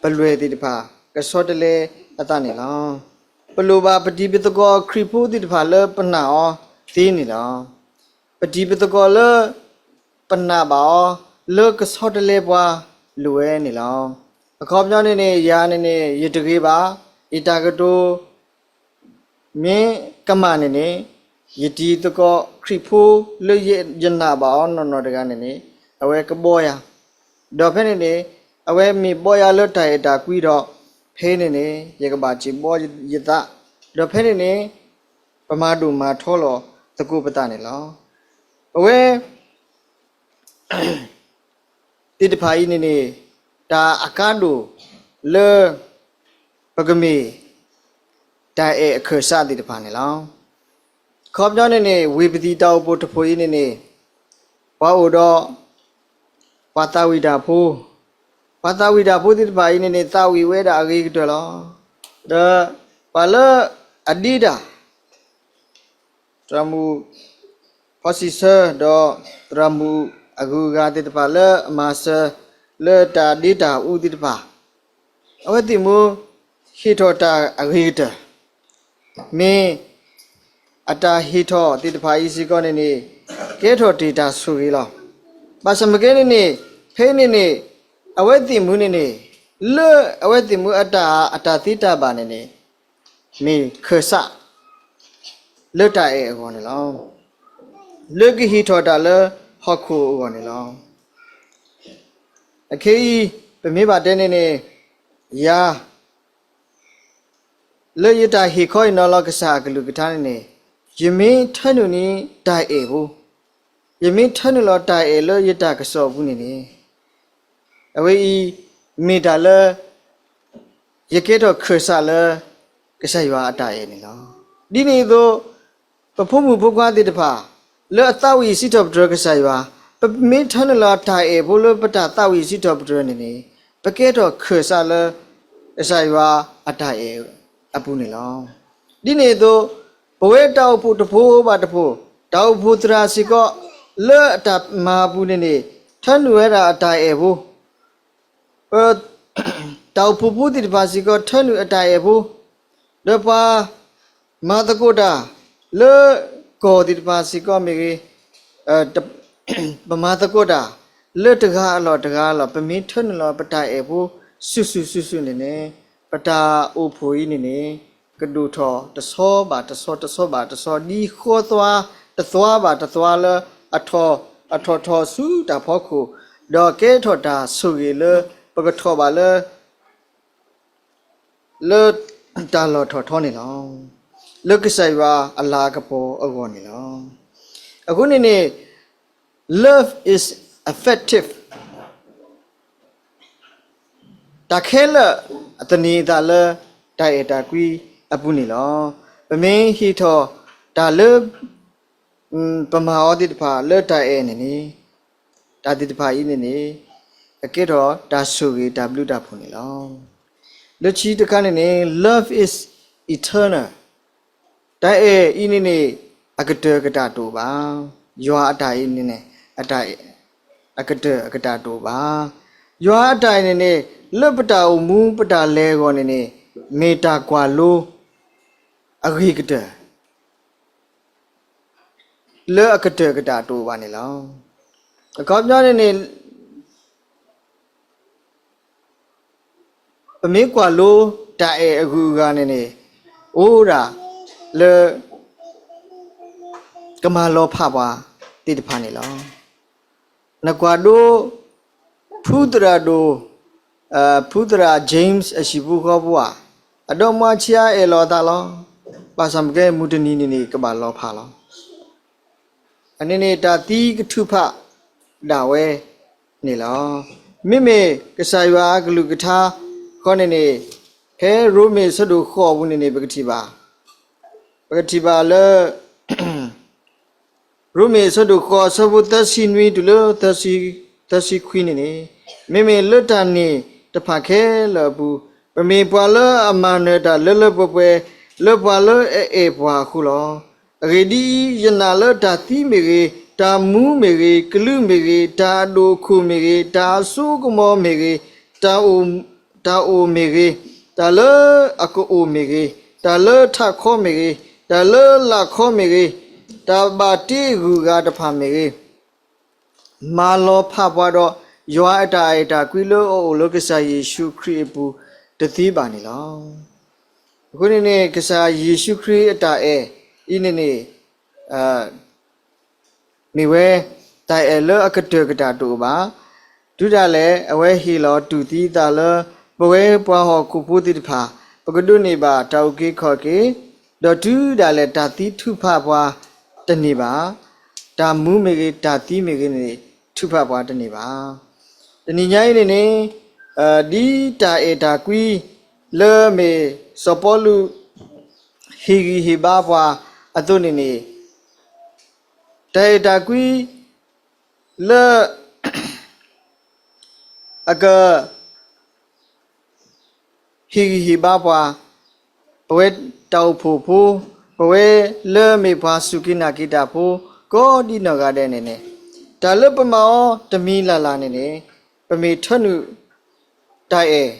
ပလွဲၢ်သ့ၣ်တဖၣ် ကဆီတလဲအသးန့ၣ်လီၤ. ပလိၣ်ဘၣ်ပတံၤပသကိးခရံာ်ဖိသ့ၣ်တဖၣ်လၢပနာ်အီၤသ့န့ၣ်လီၤ. ပတံၤပသကိးလၢ ပနာ်ဘၣ်အီၤ လၢကဆီတလဲပှၤလိၤဝဲန့ၣ်လီၤ. အခီပညီန့ၣ်န့ၣ် ယၤန့ၣ်န့ၣ် ယတဂ့ၤဘၣ်, ယတၢ်ကတိၤ မ့ၢ်ကမၣ်န့ၣ်န့ၣ် ယတံၤသကိးခရံာ်ဖိလၢယနာ်ဘၣ်အီၤနီၢ်နီၢ်တဂၤန့ၣ်န့ၣ် အဝဲကဘီယၤ, ဒီးဖဲန့ၣ်န့ၣ် အဝဲမ့ၢ်ဘီယၤလၢတၢ်အဲၣ်တၢ်ကွံဒီး ဖဲန့ၣ်န့ၣ် ယကဘၣ်စံးဘီယသး, ဒီးဖဲန့ၣ်န့ၣ် ပမၤဒိၣ်မၤထီလီၤသကိးပသးန့ၣ်လီၤ. ပဝဲ သ့ၣ်တဖၣ်အံၤန့ၣ်န့ၣ် တၢ်အကါဒိၣ်လၢ ပကမ့ၢ် တၢ်အဲၣ်အခၢၣ်စးသ့ၣ်တဖၣ်န့ၣ်လီၤ. အခီပညီန့ၣ်န့ၣ် ဝ့ၢ်ပသံၣ်တၢ်အိၣ်ဖှိၣ်တဖှိၣ်အံၤန့ၣ်န့ၣ် ပှၤအိၣ်ဒီး ပှၤသးဝံၣ်တၢ်ဖိ, ပှၤသးဝံၣ်တၢ်ဖိသ့ၣ်တဖၣ်အံၤန့ၣ်န့ၣ် သးဝံၣ်ဝဲဒၣ်အဂ့ၤကတၢၢ်လီၤ. ဒီးပှၤလၢအဒ့တၢ် သရၣ်မုၣ်ဖီစံးဆၢ ဒီးသရၣ်မုၣ်အဂုၤအဂၤသ့ၣ်တဖၣ်လၢအမၤစၢၤ လၢတၢ်ဒ့တၢ်အူသ့ၣ်တဖၣ်, အဝဲသ့ၣ်မူ ဟ့ၣ်ထီၣ်တၢ်အဂ့ၤကတၢၢ်, မ့ၢ်အတၢ်ဟ့ၣ်ထီၣ်သ့ၣ်တဖၣ်အံၤစ့ၢ်ကီးန့ၣ်န့ၣ် ကဲထီၣ်တ့ၢ်တၢ်ဆိၣ်ဂ့ၤလီၤ. ဘၣ်ဆၣ်မ့ၢ်ကဲန့ၣ်န့ၣ် ဖဲအံၤန့ၣ်န့ၣ် အဝဲသ့ၣ်မူန့ၣ်န့ၣ် လၢအဝဲသ့ၣ်မူအတၢ်အတၢ်သ့တၢ်ဘၣ်န့ၣ်န့ၣ် မ့ၢ်ခၢၣ်စး လၢတၢ်အဲၣ်အဂီၢ်န့ၣ်လီၤ. လၢကဟ့ၣ်ထီၣ်တၢ်လၢဟီၣ်ခိၣ်အဂီၢ်န့ၣ်လီၤ. အခဲအံၤ ပမ့ၢ်ဘၣ်တဲန့ၣ်န့ၣ် ယၤ လၢယတၢ်ဟ့ၣ်ခီအံၤနီၤလီၤကစၢ်အကလုၢ်ကထါန့ၣ်န့ၣ် ယမ့ၢ်ထၢနုာ်န့ၢ်တၢ်အဲၣ်ဖိ, ယမ့ၢ်ထၢနုာ်လီၤတၢ်အဲၣ်လၢယတၢ်ကစီၣ်အပူၤန့ၣ်န့ၣ် အဝဲအံၤ မ့ၢ်တၢ်လၢ ယကဲထီၣ်ခၢၣ်စးလၢ ကစၢ်ယွၤအတၢ်အဲၣ်န့ၣ်လီၤ. ဒ်န့ၣ်အသိး ပဖိမုၣ်ဖိခွါသ့ၣ်တဖၣ် လၢအသးဝံၣ်စံးထီၣ်ပတြၢၤကစၢ်ယွၤ, ပမ့ၢ်ထၢနုာ်လီၤတၢ်အဲၣ်ဖိလၢပတၢ်သးဝံၣ်စံးထီၣ်ပတြၢၤန့ၣ်န့ၣ် ပကဲထီၣ်ခၢၣ်စးလၢ ကစၢ်ယွၤအတၢ်အဲၣ်အပူၤန့ၣ်လီၤ. ဒ်န့ၣ်အသိး ပဝဲတၢ်အိၣ်ဖှိၣ်တဖှိၣ်ဘၣ်တဖှိၣ်, တၢ်အိၣ်ဖှိၣ်သရၣ်စ့ၢ်ကီး လၢအတၢ်မၤအပူၤန့ၣ်န့ၣ် ထၢနုာ်ဝဲဒၣ်အတၢ်အဲၣ်ဖိ ပ တၢ်အိၣ်ဖှိၣ်ဖိသ့ၣ်တဖၣ်စ့ၢ်ကီး ထၢနုာ်အတၢ်အဲၣ်ဖိ, ဒီးပှၤမၤသကိးတၢ်လၢကီၢ်သ့ၣ်တဖၣ်စ့ၢ်ကီးမ့ၢ်ဂ့ၤ, ပမၤသကိးတၢ်လၢတဂၤအလီၢ်တဂၤအလီၢ် ပမ့ၢ်ထၢနုာ်လီၤပတၢ်အဲၣ်ဖိ စုာ်စုာ်စုာ်စုာ်န့ၣ်န့ၣ် ပတၢ်အိၣ်ဖှိၣ်အံၤန့ၣ်န့ၣ် ကဒိၣ်ထီၣ်တဆီဘၣ်တဆီ တဆီဘၣ်တဆီ ဒ်ဃီသွါတသွါဘၣ်တသွါလၢ အထီၣ် အထီၣ်ထီၣ်ဆူတၢ်ဖီခိၣ်, ဒီးကဲထီၣ်တၢ်ဆိၣ်ဂ့ၤလၢ ပကထီၣ်ဘၣ်လၢ လၢတၢ်လီၢ်ထီၣ်ထီန့ၣ်လီၤ. လၢကစၢ်ယွၤအလၤကပီၤအဂီၢ်န့ၣ်လီၤ. အဃိန့ၣ်န့ၣ် love is effective တၢ်ခဲလၢာ်အသန့ၤအသးလၢတၢ်အဲၣ်တၢ်ကွံအပူၤန့ၣ်လီၤ. ပမ့ၢ်ဟ့ၣ်ထီၣ်တၢ်လၢ ပမၤအီၤသ့ၣ်တဖၣ်လၢတၢ်အဲၣ်န့ၣ်န့ၣ် တၢ်သ့ၣ်တဖၣ်အံၤန့ၣ်န့ၣ် အကဲထီၣ်တၢ်ဆိၣ်ဂ့ၤတၢ်ဘျုးတၢ်ဖှိၣ်န့ၣ်လီၤ. လၢခံတခါန့ၣ်န့ၣ် love is eternal. တၢ်အဲၣ်အံၤန့ၣ်န့ၣ် အကတၢၢ်အကတၢၢ်တအိၣ်ဘၣ်. ယွၤအတၢ်အဲၣ်န့ၣ်န့ၣ် အတၢ်အဲၣ် အကတၢၢ်အကတၢၢ်တအိၣ်ဘၣ်. ယွၤအတၢ်အဲၣ်န့ၣ်န့ၣ် လၢပတၢ်အိၣ်မူပတၢ်လဲၤအဂီၢ်န့ၣ်န့ၣ် မ့ၢ်တၢ်ကွၢ်လိအဂ့ၤကတၢၢ် လၢအကတၢၢ်ကတၢၢ်တအိၣ်ဘၣ်န့ၣ်လီၤ. အခီပညီန့ၣ်န့ၣ် ပမ့ၢ်ကွၢ်လိတၢ်အဲၣ်အဂုၤအဂၤန့ၣ်န့ၣ် အိၣ်ဒၣ်လၢ ကမၤလီၤဖးပှၤသ့ၣ်တဖၣ်န့ၣ်လီၤ. နကွၢ်ဒိ ဖုသရၣ်ဒိၣ်, ဖုသရၣ် James အဟံၣ်ဖိဃီဖိဧါ, အဒီမါဆံးအါအဲၣ်လီၤအသးလီၤ. ဘၣ်ဆၣ်မ့ၢ်ကဲမုၢ်တနံၤန့ၣ်န့ၣ် ကဘၣ်လီၤဖးလီၤ. အန့ၣ်န့ၣ် တၢ်သံကထုးဖးဒၣ်ဝဲန့ၣ်လီၤ. မ့မ့ၢ်ကစၢ်ယွၤအကလုၢ်ကထါဃီန့ၣ်န့ၣ် ဖဲရိမ့ၤအဆၢဒိၣ်ဃိးအပူၤန့ၣ်န့ၣ် ပကထံၣ်ဘၣ်, ပကထံၣ်ဘၣ်လၢ ရိမ့ၤအဆၢဒိၣ်ဃိးအဆၢဖိသၢဆံနွံတုၤလၢ သၢဆံခွံန့ၣ်န့ၣ်, မ့မ့ၢ်လၢတၢ်န့ၣ်တဖၣ်ခဲလၢာ်အပူၤ, ပမ့ၢ်ပှၤလၢအမၤနၢၤတၢ်လၢလၢပှဲၤပှဲၤ လၢပှၤလၢအအဲၣ်ပှၤအဃိလီၤ. အဂ့ၢ်ဒ်အံၤ, ယနာ်လၢတၢ်သံမ့ၢ်ဂ့ၤ, တၢ်မူမ့ၢ်ဂ့ၤ, ကလုာ်မ့ၢ်ဂ့ၤ, တၢ်အဒိၣ်အခိၣ်မ့ၢ်ဂ့ၤ, တၢ်အစိကမီၤမ့ၢ်ဂ့ၤ, တၢ်အိၣ်မ့ၢ်ဂ့ၤ, တၢ်လၢအကအိၣ်မ့ၢ်ဂ့ၤ, တၢ်လၢထးခီမ့ၢ်ဂ့ၤ, တၢ်လၢလာ်ခီမ့ၢ်ဂ့ၤ, တၢ်ဘၣ်တ့အဂုၤအဂၤတဖၣ်မ့ၢ်ဂ့ၤ, မၤလီၤဖးပှၤဒီး ယွၤအတၢ်အဲၣ်တၢ်ကွံလၢအအိၣ်လၢကစၢ်ယ့ၣ်ၡူးခရံာ်အပူၤတသ့ဘၣ်န့ၣ်လီၤ. အဃိန့ၣ်န့ၣ် ကစၢ်ယ့ၣ်ၡူးခရံာ်အတၢ်အဲၣ်အံၤန့ၣ်န့ၣ် မ့ၢ်ဝဲ တၢ်အဲၣ်လၢအကတၢၢ်ကတၢၢ်တအိၣ်ဘၣ်. တုၤဒၣ်လဲာ် အဝဲဟ့ၣ်လီၤတူၢ်သံအသးလၢ ပဝဲပှၤဟီၣ်ခိၣ်ဖိသ့ၣ်တဖၣ် ပကဒိးန့ၢ်ဘၣ်တၢ်အုၣ်က့ၤခီၣ်က့ၤ, ဒီးတုၤဒၣ်လဲာ်တၢ်သံထုးဖးပှၤတန့ၢ်ဘၣ်. တၢ်မူမ့ၢ်ဂ့ၤ, တၢ်သံမ့ၢ်ဂ့ၤန့ၣ် ထုးဖးပှၤတန့ၢ်ဘၣ်. တနံၤညါအံၤန့ၣ်န့ၣ် ဒ်တၢ်အဲၣ်တၢ်ကွံ လၢမ့ၢ်စီၤပီလူး ဟ့ၣ်ဂံၢ်ဟ့ၣ်ဘါပှၤအသိးန့ၣ်န့ၣ် တၢ်အဲၣ်တၢ်ကွံ လၢ အက ဟ့ၣ်ဂံၢ်ဟ့ၣ်ဘါပှၤ, ပဝဲတၢ်အိၣ်ဖှိၣ်ဖိ, ပဝဲလၢမ့ၢ်ပှၤစူၢ်က့ၤနာ်က့ၤတၢ်ဖိ ကိးဒ်နီၢ်ဂၤဒဲးန့ၣ်န့ၣ်, တၢ်လၢပမၤအီၤတမံၤလၢ်လၢ်န့ၣ်န့ၣ် ပမ့ၢ်ထၢနုာ်တၢ်အဲၣ်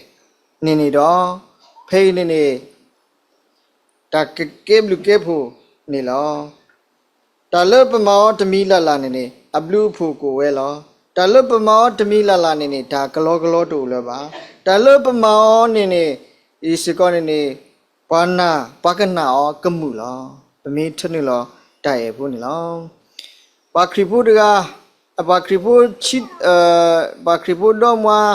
န့ၣ်န့ၣ်ဒီး, ဖဲအံၤန့ၣ်န့ၣ် တၢ်ကကဲဘျုးကဲဖှိၣ်န့ၣ်လီၤ. တၢ်လၢပမၤအီၤတမံၤလၢ်လၢ်န့ၣ်န့ၣ် အဘျုးအဖှိၣ်ကအိၣ်ဝဲလီၤ. တၢ်လၢပမၤအီၤတမံၤလၢ်လၢ်န့ၣ်န့ၣ် တၢ်ကလီကလီတအိၣ်လၢၤဘၣ်. တၢ်လၢပမၤအီၤန့ၣ်န့ၣ် အံၤစ့ၢ်ကီးန့ၣ်န့ၣ် ပှၤနာ် ပှၤကနာ်အီၤကမုာ်လီၤ. ပမ့ၢ်ထၢနုာ်လီၤတၢ်အဲၣ်ဖိန့ၣ်လီၤ. ပှၤခရံာ်ဖိတဂၤ, ပှၤခရံာ်ဖိ, ပှၤခရံာ်ဖိဒီမါ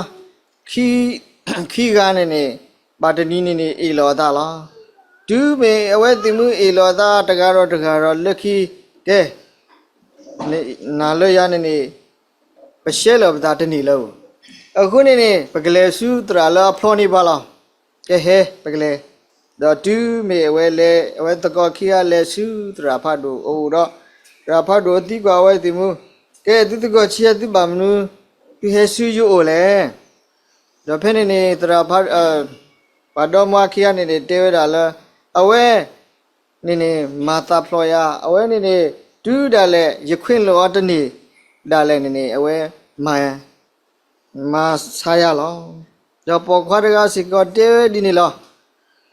ခံဂၤန့ၣ်န့ၣ် ဘၣ်တနံၤန့ၣ်န့ၣ် အ့ၣ်လိာ်အသးလီၤ. တုၤမ့ၢ်အဝဲသ့ၣ်မုၢ်အ့ၣ်လိာ်အသးတဂၤဒီးတဂၤဒီးလၢခံ, ကဲ, နၤလၢယၤန့ၣ်န့ၣ် ပရှဲလီၤပသးတန့ၢ်လၢၤဘၣ်. အဃိန့ၣ်န့ၣ် ပကလဲၤဆူသရၣ်လၢအဖျီန့ၢ်ပှၤလီၤ. ကဟဲ ပကလဲၤ, ဒီးတုၤမ့ၢ်အဝဲလဲၤ, အဝဲသကိးခံဂၤလဲၤဆူသရၣ်ဖးဒိၣ်အအိၣ်ဒီး, သရၣ်ဖးဒိၣ်သံကွၢ်အဝဲသ့ၣ်မုၢ်, ကဲ သုသကိးဆံးယၤ သုဘၣ်မနုၤ သုဟဲဆူယအိၣ်လဲၣ်. ဒီးဖဲန့ၣ်န့ၣ် သရၣ်ဖး, ပှၤဒီမါခံဂၤန့ၣ်န့ၣ် တဲဝဲဒၣ်လၢ အဝဲ န့ၣ်န့ၣ် မၤသးဖျိးယၤ, အဝဲန့ၣ်န့ၣ် တုၤဒၣ်လဲာ် ယခွဲးလိာ်အီၤတန့ၢ်ဒၣ်လဲာ်န့ၣ်န့ၣ် အဝဲ မၤဆါယၤလီၤ. ဒီးပိာ်ခွါတဂၤစ့ၢ်ကီးတဲဝဲဒ်န့ၣ်လီၤ.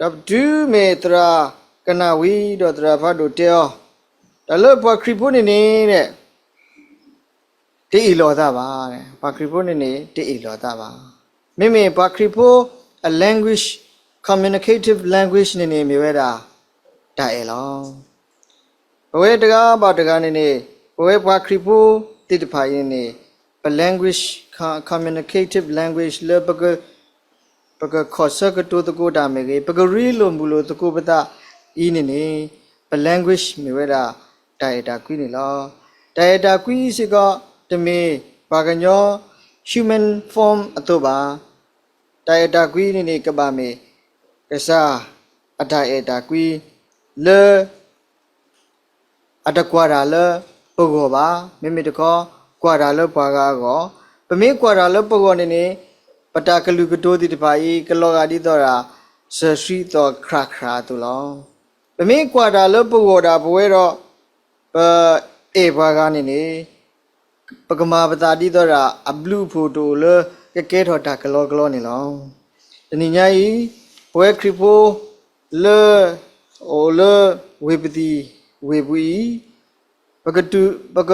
ဒီးတုၤမ့ၢ်သရၣ်ကနၣ်ဝံၤဒီးသရၣ်ဖးဒိၣ်တဲအီၤ, တၢ်လၢပှၤခရံာ်ဖိန့ၣ်န့ၣ် တအ့ၣ်လိာ်သးဘၣ်. ပှၤခရံာ်ဖိန့ၣ်န့ၣ် တအ့ၣ်လိာ်သးဘၣ်. မ့မ့ၢ်ပှၤခရံာ်ဖိအ language, communicative language န့ၣ်န့ၣ် မ့ၢ်ဝဲဒၣ် တၢ်အဲၣ်လီၤ. ပဝဲတဂၤဘၣ်တဂၤန့ၣ်န့ၣ် ပဝဲပှၤခရံာ်ဖိသ့ၣ်တဖၣ်အံၤန့ၣ်န့ၣ် ပ language, communicative language လၢ ပကခီၣ်ဆၢကတိၤသကိးတၢ်မ့ၢ်ဂ့ၤ, ပကရ့လိာ်မုာ်လိာ်သကိးပသးအံၤန့ၣ်န့ၣ် ပ language မ့ၢ်ဝဲဒၣ် တၢ်အဲၣ်တၢ်ကွံန့ၣ်လီၤ. တၢ်အဲၣ်တၢ်ကွံစ့ၢ်ကီး တမ့ၢ်ပှၤကညီ human form အသိးဘၣ်. တၢ်အဲၣ်တၢ်ကွံန့ၣ်န့ၣ် ကဘၣ်မ့ၢ် ကစၢ်အတၢ်အဲၣ်တၢ်ကွံ လၢ အတကွၢ်တၢ်လၢပဂီၢ်ဘၣ်, မ့မ့ၢ်တခီ ကွၢ်တၢ်လၢပှၤဂၤအဂီၢ်. ပမ့ၢ်ကွၢ်တၢ်လၢပဂီၢ်န့ၣ်န့ၣ် ပတၢ်ကလုၢ်ကတိၤသ့ၣ်တဖၣ်အံၤ ကလီၤဂာ်ဒ်သိးဒၣ် စၢၤဆှံသီခရးခရးအသိးလီၤ. ပမ့ၢ်ကွၢ်တၢ်လၢပဂီၢ်ဒၣ်ပဝဲဒီး ပအဲၣ်ပှၤဂၤန့ၣ်န့ၣ် ပကမၤပသးဒ်သိးဒၣ် အဘျုးအဖှိၣ်တအိၣ်လၢကကဲထီၣ်တၢ်ကလီကလီန့ၣ်လီၤ. တနံၤညါအံၤ ပဝဲခရံာ်ဖိလၢ အိၣ်လၢဝ့ၢ်ပသံၣ်ဝ့ၢ်ပူၤအံၤ ပက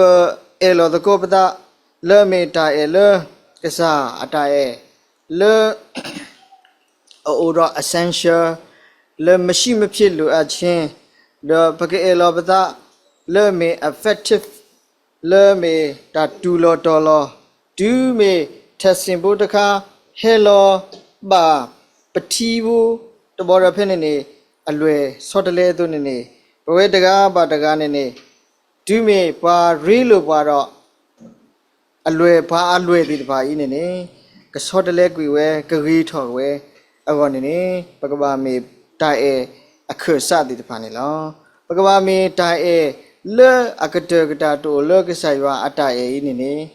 အဲၣ်လီၤသကိးပသး လၢအမ့ၢ်တၢ်အဲၣ်လၢကစၢ်အတၢ်အဲၣ် လၢ အအိၣ်ဒီး essential လၢမရှိမဖြစ်လိုအပ်ခြင်း ဒီးပကအဲၣ်လီၤပသး လၢအမ့ၢ် effective လၢအမ့ၢ်တၢ်တူၢ်လီၤတီၤလီၤ တုၤမ့ၢ်ထၢၣ်စ့ၣ်ဖိတခါ ဟဲလီၤဘၣ်ပထံဖိတဘျီဒီး ဖဲန့ၣ်န့ၣ် အလွဲၢ်ဆီတလဲအသိးန့ၣ်န့ၣ် ပဝဲတဂၤဘၣ်တဂၤန့ၣ်န့ၣ် တုၤမ့ၢ်ပှၤရ့လိာ်ပှၤဒီး အလွဲၢ်ပှၤအလွဲၢ်သ့ၣ်တဖၣ်အံၤန့ၣ်န့ၣ် ကဆီတလဲကွံာ်ဝဲ ကဂ့ၤထီၣ်ဝဲ အဂီၢ်န့ၣ်န့ၣ် ပကဘၣ်မ့ၢ်တၢ်အဲၣ်အခၢၣ်စးသ့ၣ်တဖၣ်န့ၣ်လီၤ. ပကဘၣ်မ့ၢ်တၢ်အဲၣ်လၢအကတၢၢ်ကတၢၢ်တအိၣ်လၢကစၢ်ယွၤအတၢ်အဲၣ်အံၤန့ၣ်န့ၣ်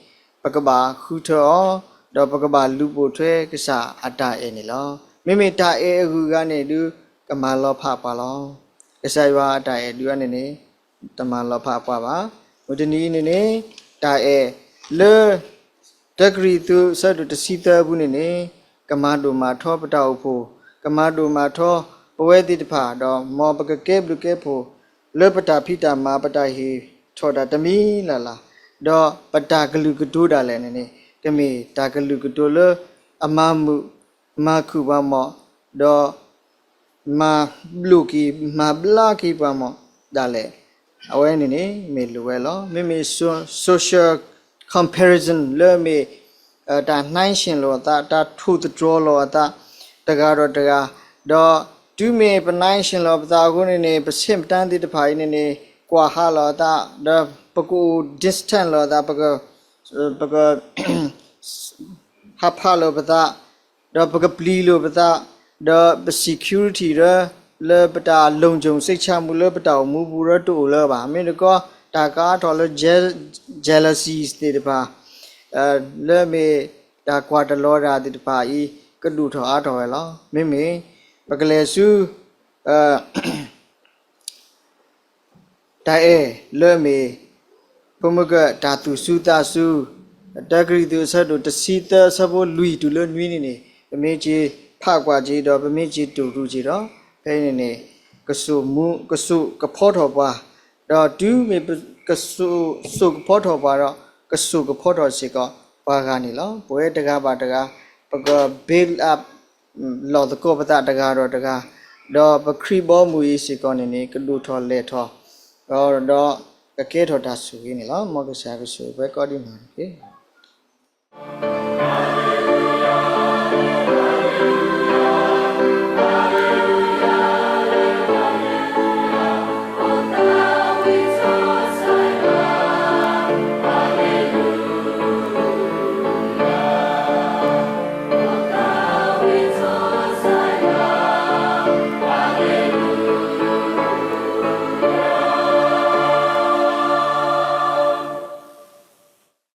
ပကဘၣ်ဃုထၢအီၤ ဒီးပကဘၣ်လူၤပိာ်ထွဲကစၢ်အတၢ်အဲၣ်န့ၣ်လီၤ. မ့မ့ၢ်တၢ်အဲၣ်အဂုၤအဂၤန့ၣ်ဒုး ကမၤလီၤဖးပှၤလီၤ. ကစၢ်ယွၤအတၢ်အဲၣ်ဒုးအန့ၣ်န့ၣ် တမၤလီၤဖးပှၤဘၣ်. မုၢ်တနံၤအံၤန့ၣ်န့ၣ် တၢ်အဲၣ်လၢ တၢကရံၣ်သူး အဆၢဒိၣ်တဆံသၢအပူၤန့ၣ်န့ၣ် ကမၤဒိၣ်မၤထီပတၢ်အိၣ်ဖှိၣ်, ကမၤဒိၣ်မၤထီပဝဲသ့ၣ်တဖၣ်, ဒီးမ်ပကကဲဘျုးကဲဖှိၣ်လၢပတၢ်ဖံးတၢ်မၤ ပတၢ်ဟ့ၣ်ထီၣ်တၢ်တမံၤလၢ်လၢ်, ဒီးပတၢ်ကလုၢ်ကတိၤဒၣ်လဲာ်န့ၣ်န့ၣ် ကမ့ၢ်တၢ်ကလုၢ်ကတိၤလၢအမၤမုာ်မၤခုၣ်ပှၤမီၢ်, ဒီး မၤဘျိးက့ၤမၤဘျါက့ၤပှၤမီၢ်ဒၣ်လဲာ်. အဝဲန့ၣ်န့ၣ် မ့ၢ်လိၣ်ဝဲလီၤ. မ့မ့ၢ် social comparison လၢမ့ၢ် တၢ်နှိုင်းယှဉ်လိာ်အသး, တၢ်ထိၣ်သတြီၤလိာ်အသး တဂၤဒီးတဂၤ, ဒီးတုၤမ့ၢ်ပနှိုင်းယှဉ်လိာ်ပသးအဃိန့ၣ်န့ၣ် ပဆ့ၣ်မတၢ်သ့ၣ်တဖၣ်အံၤန့ၣ်န့ၣ် ကွၢ်ဟးလိာ်အသး, ဒီးပကအိၣ် distance လိာ်အသး, ပက ပက ဟးဖးလိာ်ပသး, ဒီးပကပျံၤလိာ်ပသး, ဒီးပ security ဒီး လၢပတၢ် လုံခြုံစိတ်ချမှု လၢပတၢ်အိၣ်မူပူၤဒီး တအိၣ်လၢၤဘၣ်. မ့ၢ်တကီ တၢ်ကအါထီၣ်လၢ jeal- jealousies သ့ၣ်တဖၣ်, လၢမ့ၢ်တၢ်ကွၢ်တလီၤတၢ်သ့ၣ်တဖၣ်အံၤ ကဒိၣ်ထီၣ်အါထီၣ်ဝဲလီၤ. မ့မ့ၢ် ပကလဲၤဆူ တၢ်အဲၣ်လၢအမ့ၢ် ပမုၢ်ကၢၢ်တၢ်သူၣ်စူၤသးစူၤ, တၢကရံၣ်သူး အဆၢဒိၣ်တဆံသၢ အဆၢဖိလွံၢ်တုၤလၢနွံန့ၣ်န့ၣ် ပမ့ၢ်က့ၤဖးကွၢ်က့ၤဒီး ပမ့ၢ်က့ၤတိၢ်ရူၢ်က့ၤဒီး ဖဲအံၤန့ၣ်န့ၣ် ကစိာ်မူ- ကစိာ်ကဖီထီၣ်ပှၤ, ဒီးတုၤမ့ၢ်ပ- ကစိာ်- စိာ်ကဖီထီၣ်ပှၤဒီး ကစိာ်ကဖီထီၣ်စ့ၢ်ကီးပှၤဂၤန့ၣ်လီၤ. ပဝဲတဂၤဘၣ်တဂၤ ပက build up လီၤသကိးပသးတဂၤဒီးတဂၤ, ဒီးပခရံာ်ဘီမုၢ်အံၤစ့ၢ်ကီးန့ၣ်န့ၣ် ကဒိၣ်ထီၣ်လဲၢ်ထီၣ်, ဒီး- ဒီးကကဲထီၣ်တၢ်ဆိၣ်ဂ့ၤန့ၣ်လီၤ. မ်ကစၢ်ယွၤကဆိၣ်ဂ့ၤပှၤကိးဒံးနီၢ်ဂၤဒဲးတက့ၢ်.